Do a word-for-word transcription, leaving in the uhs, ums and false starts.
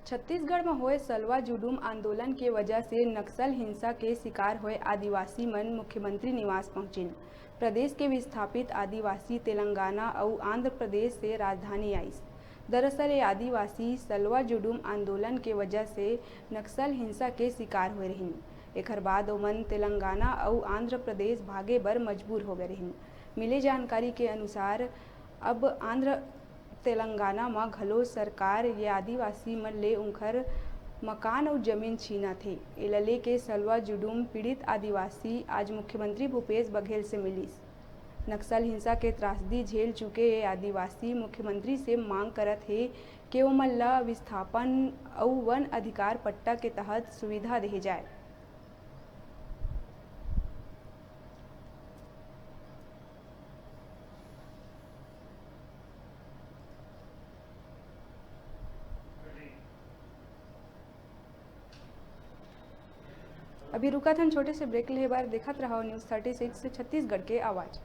छत्तीसगढ़ म होए सलवा जुडूम आंदोलन के वजह से नक्सल हिंसा के शिकार होए आदिवासी मन मुख्यमंत्री निवास पहुंचिन। प्रदेश के विस्थापित आदिवासी तेलंगाना अउ आंध्र प्रदेश से राजधानी आइस। दरअसल, ये आदिवासी सलवा जुडूम आंदोलन के वजह से नक्सल हिंसा के शिकार होए रहिन। एखर बाद ओमन तेलंगाना अउ आंध्र प्रदेश भागे बर मजबूर हो गए रहिन। मिले जानकारी के अनुसार, अब आंध्र तेलंगाना म घलो सरकार ये आदिवासी मन ले उंखर मकान अउ जमीन छीनत हे। एला लेके सलवा जुडूम पीड़ित आदिवासी आज मुख्यमंत्री भूपेश बघेल से मिलिस। नक्सल हिंसा के त्रासदी झेल चुके ये आदिवासी मुख्यमंत्री से मांग करत हे कि ओमन ल विस्थापन अउ वन अधिकार पट्टा के तहत सुविधा देहे जाए। अभी रुकत हन छोटे से ब्रेक लेहे बर। देखत रहव न्यूज़ थर्टी सिक्स छत्तीसगढ़ के आवाज़।